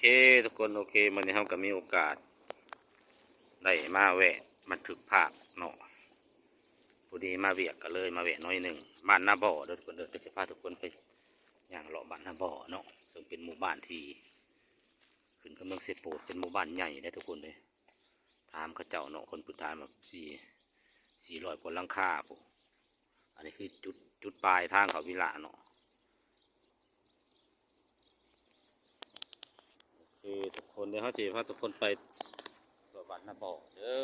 ເຄ ທຸກຄົນ ໂອເຄ ມື້ນີ້ເຮົາກໍມີໂອກາດໄດ້ມາແວະບັນທຶກພາບເນາະ ພໍດີມາວຽກກໍເລີຍມາແວະໜ້ອຍໜຶ່ງ ບ້ານນາບໍ່ເດີທຸກຄົນເດີ. ຈະພາທຸກຄົນໄປຍ່າງເລາະບ້ານນາບໍ່ເນາະ ເຊິ່ງເປັນໝູ່ບ້ານທີ່ຂຶ້ນກັບເມືອງເຊໂປນ ເປັນໝູ່ບ້ານໃຫຍ່ເດ້ທຸກຄົນເດ້. ຖາມເຂົາເຈົ້າເນາະ ຄົນພື້ນຖານວ່າສີ່ ສີ່ຮ້ອຍກວ່າຫຼັງຄາພຸ້ນ. ອັນນີ້ຄືຈຸດ ຈຸດປາຍທາງເຂົ້າວິລະເນາະ. ໂອເຄທຸກຄົນ ດຽວເຮົາຊິພາທຸກຄົນໄປຕົວະບ້ານນາບໍ່ເດີ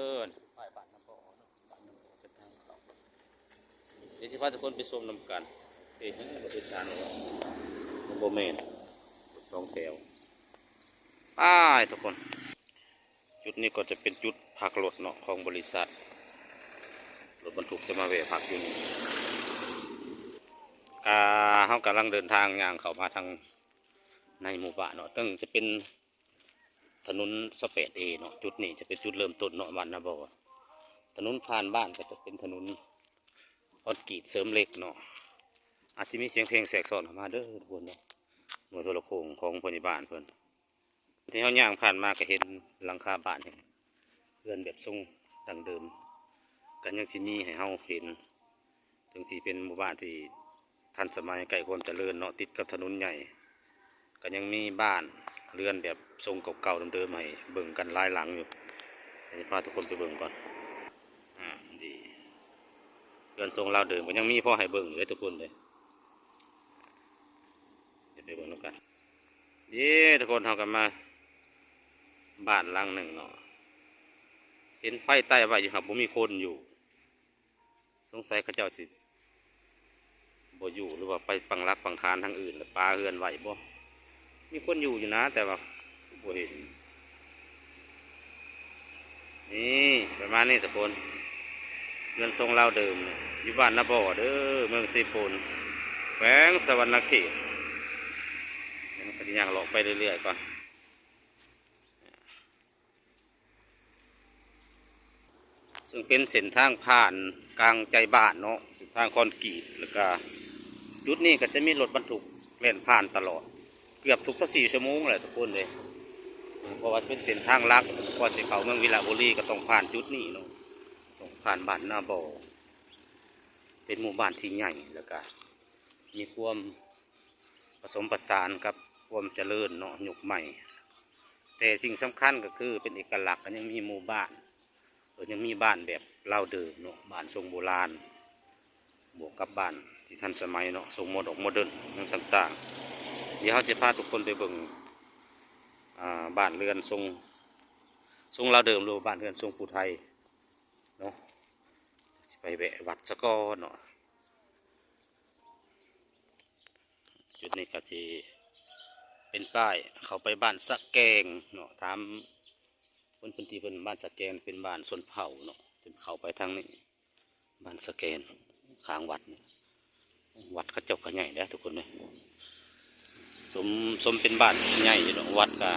ປ້າຍບ້ານນາບໍ່ເນາະ ບ້ານນາບໍ່ເປັນທາງເຂົ້າ. ດຽວຊິພາທຸກຄົນໄປຊົມນຳກັນ. ເອີ ເຫັນລົດໂດຍສານບໍ່? ມັນບໍ່ແມ່ນ ລົດສອງແຖວ. ໄປທຸກຄົນ ຈຸດນີ້ກໍຈະເປັນຈຸດພັກລົດເນາະ ຂອງບໍລິສັດ ລົດບັນທຸກຈະມາແວະພັກຢູ່ນີ້. ກະ ເຮົາກຳລັງເດີນທາງຍ່າງເຂົ້າມາທາງໃນໝູ່ບ້ານເນາະ ເຊິ່ງຈະເປັນຖະໜົນຊາວແປດເອເນາະ. ຈຸດນີ້ຈະເປັນຈຸດເລີ່ມຕົ້ນເນາະ ບ້ານນາບໍ່. ຖະໜົນຜ່ານບ້ານກໍຈະເປັນຖະໜົນຄອນກຣີດເສີມເຫຼັກເນາະ. ອາດຈະມີສຽງເພງແຊກຊ້ອນເຂົ້າມາເດີທຸກຄົນເນາະ. ໜ່ວຍໂທລະໂຄ່ງຂອງພະຍາບານເພິ່ນ ທີ່ເຮົາຍ່າງຜ່ານມາກໍເຫັນຫຼັງຄາບ້ານ ເຮືອນແບບຊົງດັ້ງເດີມ ກໍຍັງຊິມີໃຫ້ເຮົາເຫັນ. ເຖິງຊິເປັນໝູ່ບ້ານທີ່ທັນສະໄໝ ໃກ້ຄວາມຈະເລີນເນາະ ຕິດກັບຖະໜົນໃຫຍ່ ກໍຍັງມີບ້ານເຮືອນແບບຊົງເກົ່າໆເດີມໆໃຫ້ເບິ່ງກັນຫຼາຍຫຼັງຢູ່. ດຽວຊິພາທຸກຄົນໄປເບິ່ງກ່ອນ. ອາ ດີ ເຮືອນຊົງລາວເດີມກໍຍັງມີພໍໃຫ້ເບິ່ງຢູ່ເດ້ທຸກຄົນເດ້. ດຽວໄປເບິ່ງນຳກັນ. ເດ້ທຸກຄົນ ເຮົາກໍມາບ້ານຫຼັງໜຶ່ງເນາະ ເຫັນໄຟໄຕ້ໄວ້ຢູ່ ຫາກບໍ່ມີຄົນຢູ່. ສົງໄສເຂົາເຈົ້າຊິບໍ່ຢູ່ ຫຼືວ່າໄປປັກຫຼັກປັກຖານທາງອື່ນ ແລ້ວປາເຮືອນໄວ້ບໍ? ມີຄົນຢູ່ຢູ່ນະ ແຕ່ວ່າບໍ່ເຫັນ. ນີ້ ປະມານນີ້ທຸກຄົນ ເຮືອນຊົງລາວເດີມ ຢູ່ບ້ານນາບໍ່ເດີ ເມືອງເຊໂປນ ແຂວງສະຫວັນນະເຂດ. ດຽວເຮົາກໍຊິຍ່າງເລາະໄປເລື້ອຍໆກ່ອນ. ເຊິ່ງເປັນເສັ້ນທາງຜ່ານກາງໃຈບ້ານເນາະ ເສັ້ນທາງຄອນກຣີດ ແລ້ວກະຈຸດນີ້ກໍຈະມີລົດບັນທຸກແລ່ນຜ່ານຕະຫຼອດ ເກືອບທຸກຊາວສີ່ຊົ່ວໂມງແຫຼະທຸກຄົນເດ້. ເພາະວ່າເປັນເສັ້ນທາງຫຼັກ ກ່ອນຊິເຂົ້າເມືອງວິລະບູລີ ກໍຕ້ອງຜ່ານຈຸດນີ້ເນາະ ຕ້ອງຜ່ານບ້ານນາບໍ່. ເປັນໝູ່ບ້ານທີ່ໃຫຍ່ ແລ້ວກະມີຄວາມປະສົມປະສານກັບຄວາມຈະເລີນເນາະ ຍຸກໃໝ່. ແຕ່ສິ່ງສຳຄັນກໍຄືເປັນເອກະລັກ ກໍຍັງມີໝູ່ບ້ານ ເອີ ຍັງມີບ້ານແບບລາວເດີມເນາະ ບ້ານຊົງໂບລານ ບວກກັບບ້ານທີ່ທັນສະໄໝເນາະ ຊົງໂມດອກໂມເດີນຫຍັງຕ່າງໆ. ດຽວເຮົາຊິພາທຸກຄົນໄປເບິ່ງ ອ່າ ບ້ານເຮືອນຊົງ ຊົງລາວເດີມ ຫຼືວ່າບ້ານເຮືອນຊົງຜູ້ໄທເນາະ. ຊິໄປແວະວັດສາກ່ອນເນາະ. ຈຸດນີ້ກໍຊິເປັນປ້າຍເຂົ້າໄປບ້ານສະແກງເນາະ ຖາມຄົນພື້ນທີ່ເພິ່ນ ບ້ານສະແກງເປັນບ້ານຊົນເຜົ່າເນາະ ຈະເຂົ້າໄປທາງນີ້ ບ້ານສະແກງ ຂ້າງວັດນີ້. ວັດເຂົາເຈົ້າກໍໃຫຍ່ເດ້ທຸກຄົນເອີຍ ສົມ ສົມເປັນບ້ານໃຫຍ່ຢູ່ດອກ ວັດກໍ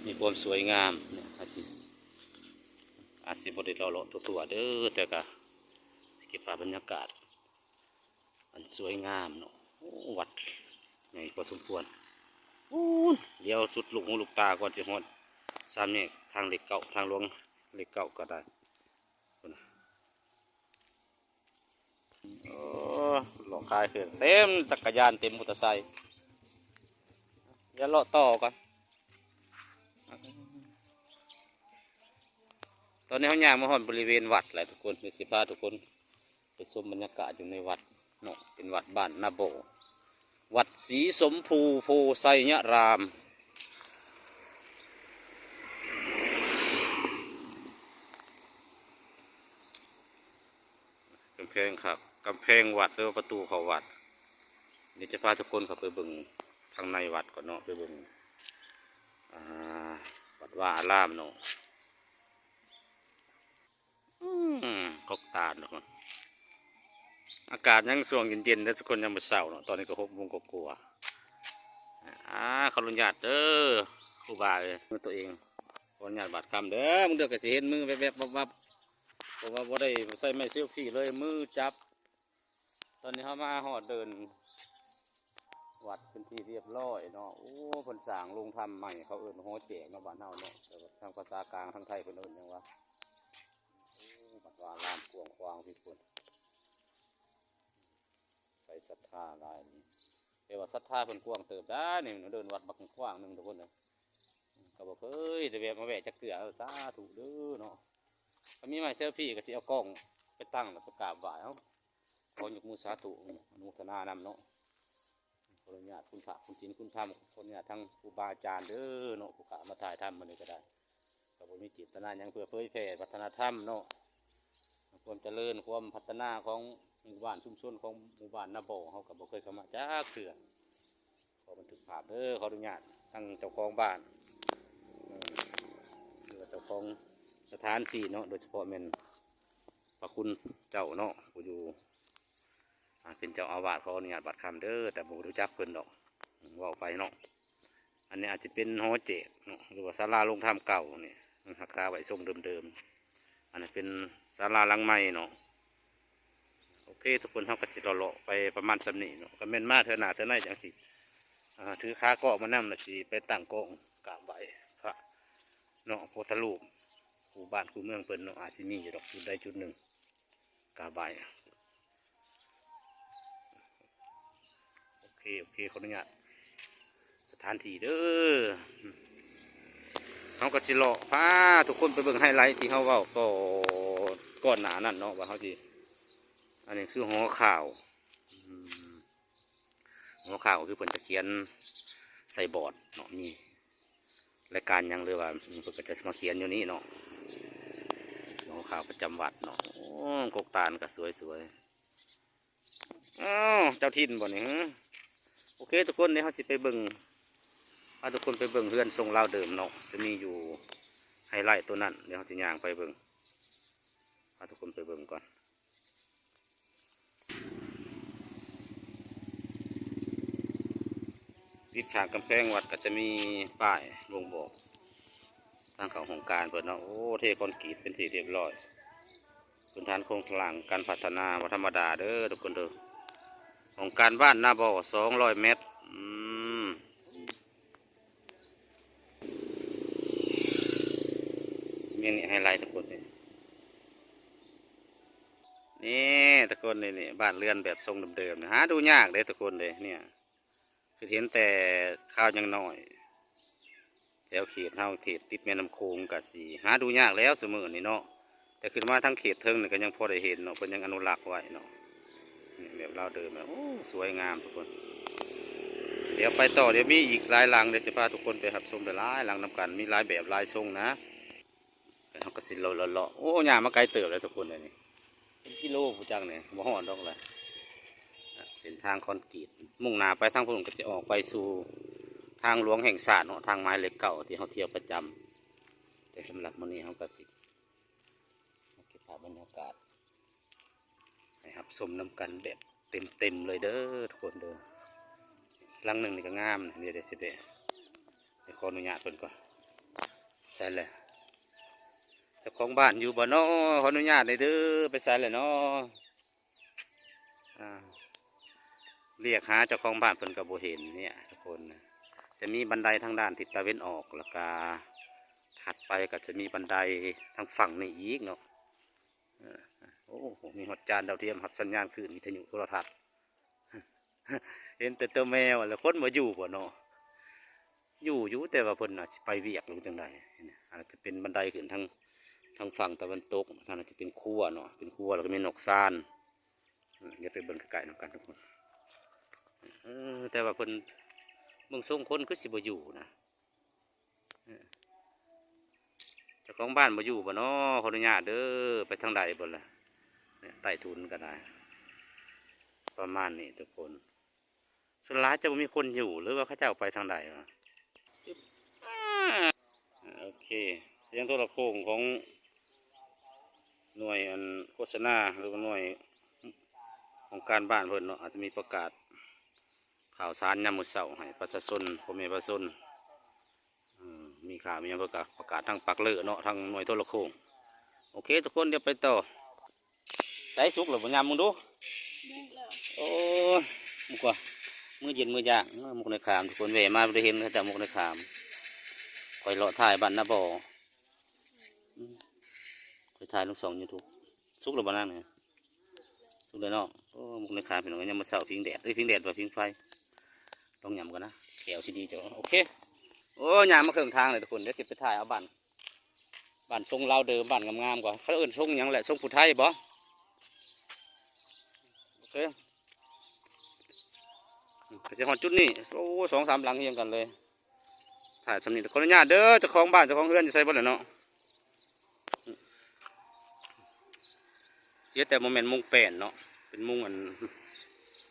ມີຄວາມສວຍງາມເນາະ. ອາດຊິ ອາດຊິບໍ່ໄດ້ເລາະໆທົ່ວໆເດີ ແຕ່ກໍເກັບພາບບັນຍາກາດ ອັນສວຍງາມເນາະ. ໂອ້ ວັດໃຫຍ່ພໍສົມຄວນ. ໂອ້ ຫຼຽວສຸດລູກຫູລູກຕາກ່ອນຊິຮອດສາມແຍກທາງເລກເກົ້າ ທາງຫຼວງເລກເກົ້າກໍໄດ້. ພຸ້ນນະ ໂອ້ ເລາະຂາຍເຄື່ອງເຕັມຈັກກະຍານ ເຕັມມໍເຕີໄຊ. ດຽວເລາະຕໍ່ກ່ອນ. ຕອນນີ້ເຮົາຍ່າງມາຮອດບໍລິເວນວັດແລ້ວທຸກຄົນ ດຽວຊິພາທຸກຄົນໄປຊົມບັນຍາກາດຢູ່ໃນວັດເນາະ. ເປັນວັດບ້ານນາບໍ່ ວັດສີຊົມພູໂພໄຊຍະລາມ. ກຳແພງຄັກ ກຳແພງວັດ ຫຼືວ່າປະຕູເຂົ້າວັດ. ດຽວຈະພາທຸກຄົນເຂົ້າໄປເບິ່ງທາງໃນວັດກ່ອນເນາະ ໄປເບິ່ງ ອ່າ ວັດວາອາລາມເນາະ. ອືມ ກົກຕາດເນາະ ອາກາດຍັງຊ່ວງເຢັນໆເດີທຸກຄົນ ຍາມມື້ເຊົ້າເນາະ. ຕອນນີ້ກໍຫົກໂມງກວ່າໆ. ອ່າ ຂໍອະນຸຍາດເດີຄູບາເອີຍ ມືຕົວເອງ ຂໍອະນຸຍາດບາດຄຳເດີ. ບາງເທື່ອກໍຊິເຫັນມືແວບໆວັບໆ ເພາະວ່າບໍ່ໄດ້ໃສ່ໄມ້ເຊວຟີເລີຍ ມືຈັບ. ຕອນນີ້ເຮົາມາຮອດເດີ່ນ ວັດເປັນທີ່ຮຽບຮ້ອຍເນາະ. ໂອ້ ເພິ່ນສ້າງໂຮງທຳໃໝ່ ເຂົາເອີ້ນຫໍແຈກເນາະ ບ້ານເຮົາເນາະ, ແຕ່ວ່າທາງພາສາກາງທາງໄທເພິ່ນເອີ້ນຫຍັງວະ? ໂອ້ ວັດວາອາຣາມກວ້າງຂວາງທີ່ເພິ່ນ ໃສ່ສັດທາຫຼາຍນີ້ ແຕ່ວ່າສັດທາເພິ່ນກວ້າງເຕີບໄດ໋ນີ້, ເດີ່ນວັດບັກກວ້າງໜຶ່ງທຸກຄົນເອີຍ. ກໍບໍ່ເຄີຍໄດ້ແວະມາແວະຈັກເທື່ອ. ເອີ ສາທຸເດີເນາະ. ຖ້າມີໄມ້ເຊລຟີກໍຊິເອົາກ້ອງໄປຕັ້ງ ແລ້ວໄປກາບໄຫວ້ເອົາ. ຂໍຍົກມືສາທຸ ອະນຸໂມທະນານຳເນາະ. ຂໍອະນຸຍາດຄຸນພະຄຸນສິນຄຸນທຳ, ຂໍອະນຸຍາດທາງຄູບາອາຈານເດີເນາະ, ຜູ້ຂ້າມາຖ່າຍທຳມື້ນີ້ກໍໄດ້ ກໍບໍ່ມີເຈດຕະນາຫຍັງ ເພື່ອເຜີຍແຜ່ວັດທະນະທຳເນາະ, ຄວາມຈະເລີນ ຄວາມພັດທະນາຂອງໝູ່ບ້ານຊຸມຊົນ ຂອງໝູ່ບ້ານນາບໍ່ ເຮົາກໍບໍ່ເຄີຍເຂົ້າມາຈັກເທື່ອ. ຂໍບັນທຶກພາບເດີ, ຂໍອະນຸຍາດທາງເຈົ້າຂອງບ້ານ ເອີ ຫຼືວ່າເຈົ້າຂອງສະຖານທີ່ເນາະ, ໂດຍສະເພາະແມ່ນພະຄຸນເຈົ້າເນາະ ຜູ້ຢູ່ ອ່າ ເປັນເຈົ້າອາວາດ. ຂໍອະນຸຍາດບາດຄຳເດີ, ແຕ່ບໍ່ຮູ້ຈັກເພິ່ນດອກ ເວົ້າໄປເນາະ. ອັນນີ້ອາດຈະເປັນຫໍແຈກເນາະ ຫຼືວ່າສາລາລົງທຳເກົ່ານີ້ ຍັງຮັກສາໄວ້ຊົງເດີມໆ. ອັນນັ້ນເປັນສາລາຫຼັງໃໝ່ເນາະ. ໂອເຄ ທຸກຄົນ ເຮົາກໍຊິເລາະໆໄປປະມານສ່ຳນີ້ເນາະ. ກໍແມ່ນມາເທື່ອໜ້າເທື່ອໃນຈັ່ງຊິ ອ່າ ຖືຄາກອງມານຳ ແລ້ວຊິໄປຕັ້ງກອງກາບໄຫວ້ພະເນາະ, ພຸດທະຮູບຄູ່ບ້ານຄູ່ເມືອງເພິ່ນເນາະ, ອາດຊິມີຢູ່ດອກ ຈຸດໃດຈຸດໜຶ່ງກາບໄຫວ້. ໂອເຄ ໂອເຄ ຂໍອະນຸຍາດສະຖານທີ່ເດີ. ເຮົາກໍຊິເລາະພາທຸກຄົນໄປເບິ່ງໄຮໄລທີ່ເຮົາເວົ້າຕໍ່ກ່ອນໜ້ານັ້ນເນາະ ວ່າເຮົາຊິ ອັນນີ້ຄືຫໍຂ່າວ ອືມ ຫໍຂ່າວກໍຄືເພິ່ນຈະຂຽນໃສ່ບອດເນາະ, ມີລາຍການຫຍັງ ຫຼືວ່າເພິ່ນກໍຈະມາຂຽນຢູ່ນີ້ເນາະ. ຫໍຂ່າວປະຈຳວັດເນາະ. ໂອ້ ກົກຕານກໍສວຍໆ. ອ້າວ ເຈົ້າຖິ່ນບໍ່ນີ້? ໂອເຄ ທຸກຄົນ ດຽວເຮົາຊິໄປເບິ່ງ ພາທຸກຄົນໄປເບິ່ງເຮືອນຊົງລາວເດີມເນາະ, ຈະມີຢູ່ໄຮໄລໂຕນັ້ນ. ດຽວເຮົາຊິຍ່າງໄປເບິ່ງ ພາທຸກຄົນໄປເບິ່ງກ່ອນ. ຕິດຂ້າງກຳແພງວັດກໍຈະມີປ້າຍບົ່ງບອກທາງເຂົ້າຫ້ອງການເພິ່ນເນາະ. ໂອ້ ເທຄອນກຣີດເປັນທີ່ຮຽບຮ້ອຍ. ພື້ນຖານໂຄງລ່າງການພັດທະນາບໍ່ທຳມະດາເດີທຸກຄົນເດີ. ຫ້ອງການບ້ານນາບໍ່ ສອງຮ້ອຍແມັດ. ອືມ ມີນີ້ໄຮໄລທຸກຄົນເດ້. ນີ້ທຸກຄົນ ນີ້ ນີ້ ບ້ານເຮືອນແບບຊົງເດີມໆ ຫາດູຍາກເດ້ທຸກຄົນເດ້. ນີ້ ຄືເຫັນແຕ່ຄາວຍັງນ້ອຍ ແຖວເຂດເຮົາ ເຂດຕິດແມ່ນ້ຳໂຂງ ກະຊິຫາດູຍາກແລ້ວຊຸມື້ນີ້ເນາະ. ແຕ່ຂຶ້ນມາທາງເຂດເທິງນີ້ກໍຍັງພໍໄດ້ເຫັນເນາະ, ເພິ່ນຍັງອະນຸລັກໄວ້ເນາະ. ນີ້ແບບລາວເດີມແລ້ວ. ໂອ້ ສວຍງາມທຸກຄົນ. ດຽວໄປຕໍ່ ດຽວມີອີກຫຼາຍຫຼັງ, ດຽວຊິພາທຸກຄົນໄປຮັບຊົມຫຼາຍໆຫຼັງນຳກັນ, ມີຫຼາຍແບບຫຼາຍຊົງນະ. ເຮົາກໍຊິເລາະໆ ໂອ້ ຍ່າງມາໄກເຕີບແລ້ວທຸກຄົນເອີຍ. ນີ້ເປັນກິໂລຜູ້ຈັກນີ້ ບໍ່ຮອດດອກລະ. ເສັ້ນທາງຄອນກຣີດ ມຸ່ງໜ້າໄປທາງພຸ້ນ ກໍຈະອອກໄປສູ່ທາງຫຼວງແຫ່ງຊາດເນາະ, ທາງໝາຍເລກເກົ້າທີ່ເຮົາທ່ຽວປະຈຳ. ແຕ່ສຳລັບມື້ນີ້ເຮົາກໍຊິເກັບພາບບັນຍາກາດ ໃຫ້ຮັບຊົມນຳກັນແບບເຕັມໆເລີຍເດີທຸກຄົນເດີ. ຫຼັງໜຶ່ງນີ້ກໍງາມນະ. ດຽວ ດຽວຊິໄປ ໄປຂໍອະນຸຍາດເພິ່ນກ່ອນ. ໃສລະ ເຈົ້າຂອງບ້ານຢູ່ບໍ່ນໍ? ຂໍອະນຸຍາດແດ່ເດີ. ໄປໃສລະນໍ? ອ່າ ລຽກຫາເຈົ້າຂອງບ້ານເພິ່ນກໍບໍ່ເຫັນເນຍທຸກຄົນ. ຈະມີບັນໄດທາງດ້ານທິດຕາເວັນອອກ ແລ້ວກະຖັດໄປກໍຈະມີບັນໄດທາງຝັ່ງນີ້ອີກເນາະ. ເອີ ໂອ້ໂຫ ມີຮອດຈານດາວທຽມ ຮັບສັນຍານຄື້ນວິທະຍຸໂທລະທັດ. ເຫັນແຕ່ຕົວແມວ ແລ້ວຄົນບໍ່ຢູ່ບໍ່ເນາະ? ຢູ່ຢູ່ ແຕ່ວ່າເພິ່ນອາດຊິໄປວຽກ ຫຼືຈັ່ງໃດ. ອາດຈະເປັນບັນໄດຂຶ້ນທາງ ທາງຝັ່ງຕາເວັນຕົກ, ທາງນັ້ນຈະເປັນຄົວເນາະ, ເປັນຄົວ ແລ້ວກໍມີນົກຊານ. ເອີ ດຽວໄປເບິ່ງໃກ້ໆນຳກັນທຸກຄົນ. ເອີ ແຕ່ວ່າເພິ່ນ ເບິ່ງຊົງຄົນຄືຊິບໍ່ຢູ່ນະ. ເອີ ເຈົ້າຂອງບ້ານບໍ່ຢູ່ບໍ່ນໍ? ຂໍອະນຸຍາດເດີ. ໄປທາງໃດບໍ່ລະ? ເນຍ ໃຕ້ທຸນກໍໄດ້ ປະມານນີ້ທຸກຄົນ. ສ່ວນຫຼາຍຈະບໍ່ມີຄົນຢູ່ ຫຼືວ່າເຂົາເຈົ້າໄປທາງໃດວະ? ໂອເຄ ສຽງໂທລະໂຂ່ງຂອງໜ່ວຍອັນໂຄສະນາ ຫຼືວ່າໜ່ວຍອົງການບ້ານເພິ່ນເນາະ, ອາດຈະມີປະກາດຂ່າວສານຍາມມື້ເຊົ້າໃຫ້ປະຊາຊົນ ພໍ່ແມ່ປະຊາຊົນ. ເອີ ມີຂ່າວມີຫຍັງເພິ່ນກໍປະກາດທາງປາກເລີເນາະ, ທາງໜ່ວຍໂທລະໂຂ່ງ. ໂອເຄ ທຸກຄົນ ດຽວໄປຕໍ່. ໃສ ສຸກແລ້ວບໍ່? ຍາມມຶງດູ. ສຸກແລ້ວ. ໂອ້ຍ ມັນກວ່າ ມື້ເຢັນມື້ຢາກ ເອີ ໝົກໃນຂາມ ທຸກຄົນ ແວ່ມາບໍ່ໄດ້ເຫັນເຂົາເຈົ້າໝົກໃນຂາມ. ຂ້ອຍເລາະຖ່າຍບ້ານນາບໍ່ ອືມ ຂ້ອຍຖ່າຍລົງຊ່ອງຢູທູບ. ສຸກແລ້ວບໍ່ນາງນີ້? ສຸກແລ້ວເນາະ. ໂອ້ ໝົກໃນຂາມ ພີ່ນ້ອງ ຍາມມື້ເຊົ້າ ພິງແດດ ເອີຍ ພິງແດດວ່າພິງໄຟ. ລອງຫຍ້ຳກ່ອນນະ ແກວຊິດີເຈົ້າ. ໂອເຄ ໂອ້ ຍ່າງມາເຄິ່ງທາງແລ້ວ ທຸກຄົນ. ດຽວຊິໄປຖ່າຍເອົາບ້ານ ບ້ານຊົງລາວເດີມ ບ້ານງາມໆກ່ອນ. ເຂົາເອີ້ນຊົງຫຍັງແຫຼະ ຊົງຜູ້ໄທບໍ? ໂອເຄ ກໍຊິຮອດຈຸດນີ້. ໂອ້ ສອງສາມຫຼັງຮຽງກັນເລີຍ. ຖ່າຍຊ່ຳນີ້ ຂໍອະນຸຍາດເດີ ເຈົ້າຂອງບ້ານເຈົ້າຂອງເຮືອນຢູ່ໃສເບິດແລ້ວເນາະ? ເສຍແຕ່ບໍ່ແມ່ນມຸງແປ້ນເນາະ ເປັນມຸງອັນ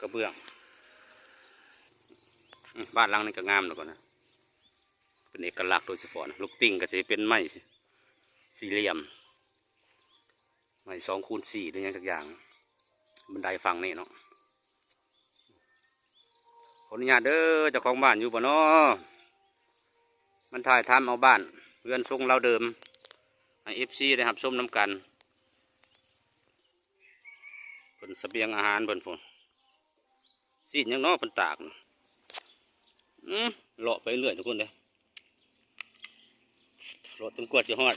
ກະເບື້ອງ. ອືມ ບ້ານຫຼັງນີ້ກໍງາມແລ້ວກໍນະ ເປັນເອກະລັກໂດຍສະເພາະນະ. ລູກຕິ່ງກໍຊິເປັນໄມ້ສີ່ຫຼ່ຽມ ໄມ້ສອງຄູນສີ່ ຫຼືຫຍັງຈັກຢ່າງ ບັນໄດຝັ່ງນີ້ເນາະ. ຂໍອະນຸຍາດເດີ ເຈົ້າຂອງບ້ານຢູ່ບໍ່ນໍ? ມັນຖ່າຍທຳເອົາບ້ານເຮືອນຊົງລາວເດີມ ໃຫ້ເອັຟຊີໄດ້ຮັບຊົມນຳກັນ. ເພິ່ນສະບຽງອາຫານເພິ່ນພຸ້ນ ຊີ້ນຫຍັງເນາະເພິ່ນຕາກນະ. ອືມ ເລາະໄປເລື້ອຍທຸກຄົນເດີ ເລາະຈົນກວ່າຊິຮອດ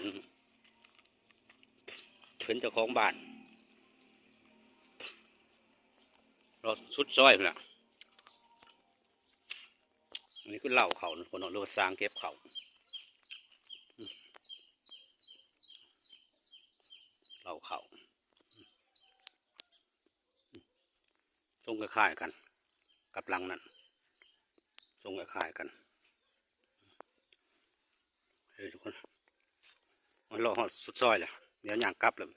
ເຮືອນເຈົ້າຂອງບ້ານ ເລາະສຸດຊອຍພຸ້ນລະ. ອັນນີ້ຄືເລົ້າເຂົ້ານະ ເພິ່ນເນາະ ຫຼືວ່າສາງເກັບເຂົ້າ ເລົ້າເຂົ້າ. ຊົງຄ້າຍໆກັນກັບຫຼັງນັ້ນ ຊົງຄ້າຍໆກັນ. ເອີ ທຸກຄົນ ມາເລາະຮອດສຸດຊອຍແລ້ວ ດຽວຍ່າງກັບແລ້ວ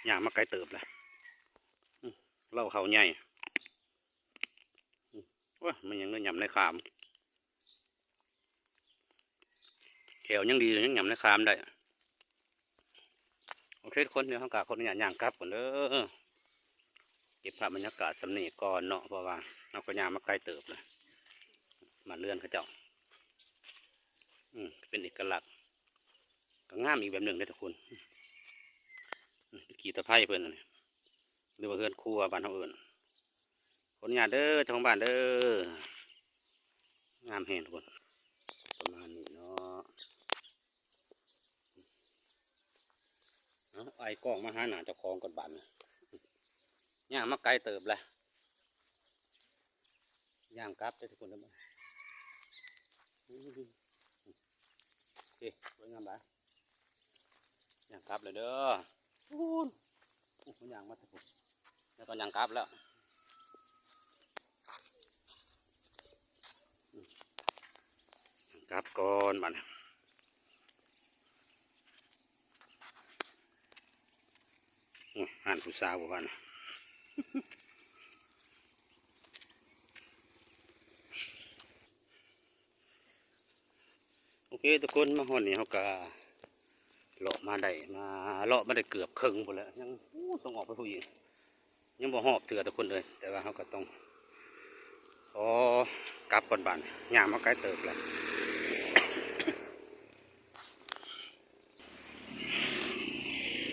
ຍ່າງມາໄກເຕີບແລ້ວ. ອືມ ເລົ້າເຂົ້າໃຫຍ່. ໂອ້ຍ ມັນຍັງໄດ້ຫຍ້ຳໃນຂາມ ແຂ້ວຍັງດີ ຍັງຫຍ້ຳໃນຂາມໄດ້. ໂອເຄ ທຸກຄົນ ດຽວເຮົາກໍຂໍອະນຸຍາດຍ່າງກັບກ່ອນເດີ ເກັບພາບບັນຍາກາດສ່ຳນີ້ກ່ອນເນາະ ເພາະວ່າເຮົາກໍຍ່າງມາໄກເຕີບແລ້ວ ບ້ານເຮືອນເຂົາເຈົ້າ. ອືມ ເປັນເອກະລັກ ກໍງາມອີກແບບໜຶ່ງເດ້ທຸກຄົນ. ອືມ ເປັນຂີ້ຕະໄພເພິ່ນອັນນີ້ ຫຼືວ່າເຮືອນຄົວບ້ານເຮົາເອີ້ນ. ຂໍອະນຸຍາດເດີ ເຈົ້າຂອງບ້ານເດີ ງາມແຮງທຸກຄົນ. ປະມານນີ້ເນາະ ເອົາ ໄອກ້ອງມາຫາໜ້າເຈົ້າຂອງກ່ອນບາດນີ້ ຍ່າງມາໄກເຕີບແລ້ວ ຍ່າງກັບເດີທຸກຄົນເດີ. ໂອເຄ ສວຍງາມຫຼາຍ ຍ່າງກັບແລ້ວເດີ. ພຸ້ນ ໂອ້ ຍ່າງມາແຕ່ພຸ້ນ ແລ້ວກໍຍ່າງກັບແລ້ວ ກັບກ່ອນບາດນີ້. ໂອ້ຍ ຮ້ານຜູ້ສາວບໍ່ວ່ານະ. ໂອເຄທຸກຄົນ ມາຮອດນີ້ເຮົາກະເລາະມາໄດ້ ມາເລາະມາໄດ້ເກືອບເຄິ່ງພຸ້ນແຫຼະ ຍັງ ໂອ້ ຕ້ອງອອກໄປພຸ້ນອີກ ຍັງບໍ່ຮອບເທື່ອທຸກຄົນເອີຍ. ແຕ່ວ່າເຮົາກໍຕ້ອງຂໍກັບກ່ອນບາດນີ້ ຍ່າງມາໄກເຕີບແລ້ວ.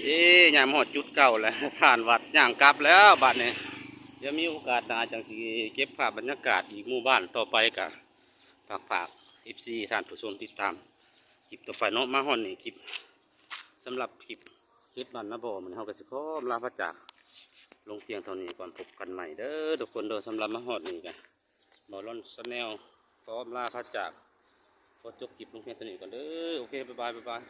ເອີ ຍ່າງມາຮອດຈຸດເກົ່າແລ້ວ ຜ່ານວັດ ຍ່າງກັບແລ້ວບາດນີ້. ດຽວມີໂອກາດໜ້າຈັ່ງຊິເກັບພາບບັນຍາກາດອີກ ໝູ່ບ້ານຕໍ່ໄປກະຝາກ ຝາກເອັຟຊີທ່ານຜູ້ຊົມຕິດຕາມຄລິບຕໍ່ໄປເນາະ. ມາຮອດນີ້ຄລິບ ສຳລັບຄລິບເຂດບ້ານນາບໍ່ ມື້ນີ້ເຮົາກໍຊິຂໍອຳລາພາຈາກລົງພຽງເທົ່ານີ້ກ່ອນ. ພົບກັນໃໝ່ເດີທຸກຄົນເດີ. ສຳລັບມາຮອດນີ້ກະ ບ່າວລອນ Channel ຂໍອຳລາພາຈາກ ຂໍຈົບຄລິບລົງພຽງເທົ່ານີ້ກ່ອນເດີ. ໂອເຄ ບາຍບາຍ ບາຍບາຍ.